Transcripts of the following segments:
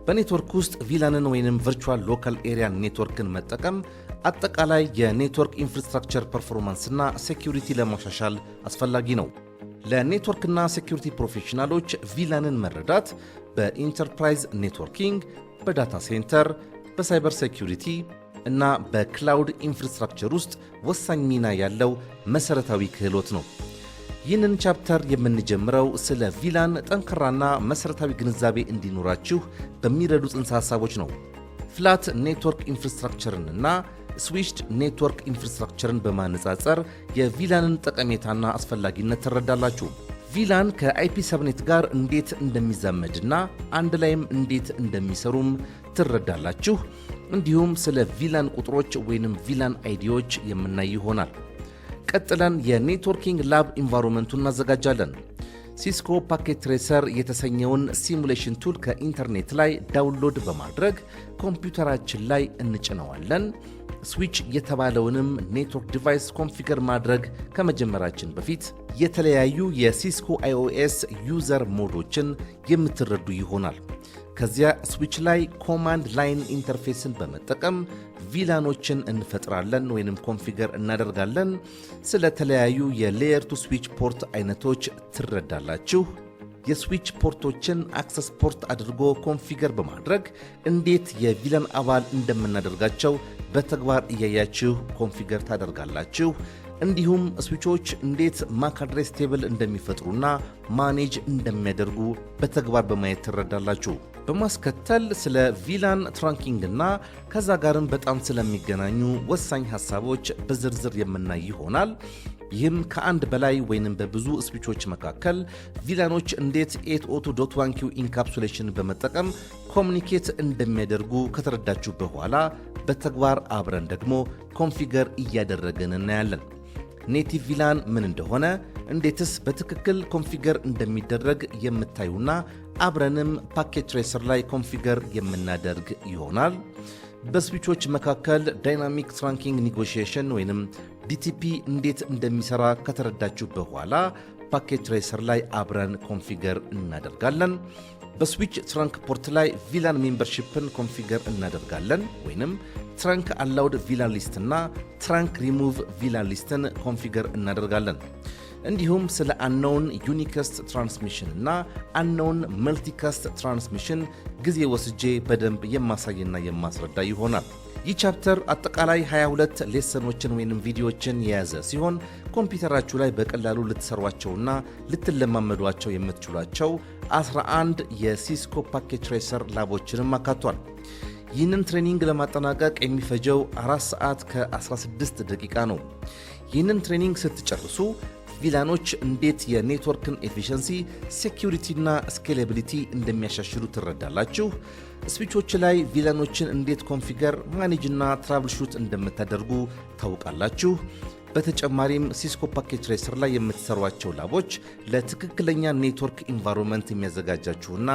በኔትወርክ ውስጥ VLAN ን ወይንም virtual local area network ን መጠቀም አጠቃላይ የ network infrastructure performance ና security ለማሻሻል አስፈላጊ ነው። ለ network ና security professional ኦች VLAN ን መረዳት በ enterprise networking፣ በ data center፣ በ cyber security እና በ cloud infrastructure ውስጥ ወሳኝ ሚና ያለው መሠረታዊ ክህሎት ነው። ይህንን chapter የምንጀምረው ስለ VLAN ጠንካራና መሠረታዊ ግንዛቤ እንዲኖራችሁ በሚረዱ ጽንሰ ሐሳቦች ነው። Flat network infrastructure ንና switched network infrastructure ን በማነጻጸር የ VLAN ን ጠቀሜታና አስፈላጊነት ትረዳላችሁ። VLAN ከ IP subnet ጋር እንዴት እንደሚዛመድና አንድ ላይም እንዴት እንደሚሰሩም ትረዳላችሁ። እንዲሁም ስለ VLAN ቁጥሮች ወይንም VLAN ID ዎች የምናይ ይሆናል። ቀጥለን የ networking lab environment ኡን እናዘጋጃለን። Cisco Packet Tracer የተሰኘውን simulation tool ከኢንተርኔት ላይ download በማድረግ ኮምፒውተራችን ላይ እንጭነዋለን። Switch የተባለውንም network device configure ማድረግ ከመጀመራችን በፊት የተለያዩ የ Cisco IOS user mode ኦችን የምትረዱ ይሆናል። ከዚያ switch ላይ command line interface ን በመጠቀም VLAN ኦችን እንፈጥራለን ወይንም configure እናደርጋለን። ስለተለያዩ የ layer 2 switch port አይነቶች ትረዳላችሁ። የ switch port ኦችን access port አድርጎ configure በማድረግ እንዴት የ VLAN አባል እንደምናደርጋቸው በተግባር እያያችሁ configure ታደርጋላችሁ። እንዲሁም switch ኦች እንዴት MAC address table እንደሚፈጥሩና manage እንደሚያደርጉ በተግባር በማየት ትረዳላችሁ። በማስከተል ስለ VLAN trunking እና ከዛ ጋርም በጣም ስለሚገናኙ ወሳኝ ሐሳቦች በዝርዝር የምናይ ይሆናል። ይህም ከአንድ በላይ ወይንም በብዙ switch ኦች መካከል VLAN ኦች እንዴት 802.1q encapsulation በመጠቀም communicate እንደሚያደርጉ ከተረዳችሁ በኋላ በተግባር አብረን ደግሞ configure እያደረግን እናያለን። Native VLAN ምን እንደሆነ፣ እንዴትስ በትክክል configure እንደሚደረግ የምታዩና አብረንም Packet Tracer ላይ configure የምናደርግ ይሆናል። በ switch ኦች መካከል dynamic trunking negotiation ወይንም DTP እንዴት እንደሚሰራ ከተረዳችሁ በኋላ Packet Tracer ላይ አብረን configure እናደርጋለን። በ switch trunk port ላይ VLAN membership ን configure እናደርጋለን ወይንም ትራንክ አላውድ ቪላን ሊስት እና ትራንክ ሪሙቭ ቪላን ሊስትን ኮንፊገር እናደርጋለን። እንዲሁም ስለ unknown unicast transmission እና unknown multicast transmission ጊዜ ወስጄ በደንብ የማሳይና የማስረዳ ይሆናል። ይህ chapter አጠቃላይ 22 lesson ኦችን ወይንም ቪዲዮዎችን የያዘ ሲሆን ኮምፒውተራችሁ ላይ በቀላሉ ልትሰሯቸውና ልትለማመዷቸው የምትችሏቸው 11 የ Cisco Packet Tracer lab ኦችንም አካቷል። ይህንን training ለማጠናቀቅ የሚፈጀው 4 ሰዓት ከ16 ደቂቃ ነው። ይህንን training ስትጨርሱ VLAN ኦች እንዴት የ network ን efficiency፣ security እና scalability እንደሚያሻሽሉ ትረዳላችሁ። Switch ኦች ላይ VLAN ኦችን እንዴት configure፣ manage እና troubleshoot እንደምታደርጉ ታውቃላችሁ። በተጨማሪም Cisco Packet Tracer ላይ የምትሰሯቸው lab ኦች ለትክክለኛ network environment የሚያዘጋጃችሁና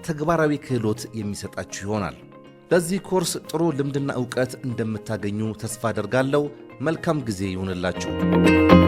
ተግባራዊ ክህሎት የሚሰጣችሁ ይሆናል። በዚህ ኮርስ ጥሩ ልምድና እውቀት እንደምታገኙ ተስፋ አደርጋለሁ። መልካም ጊዜ ይሁንላችሁ።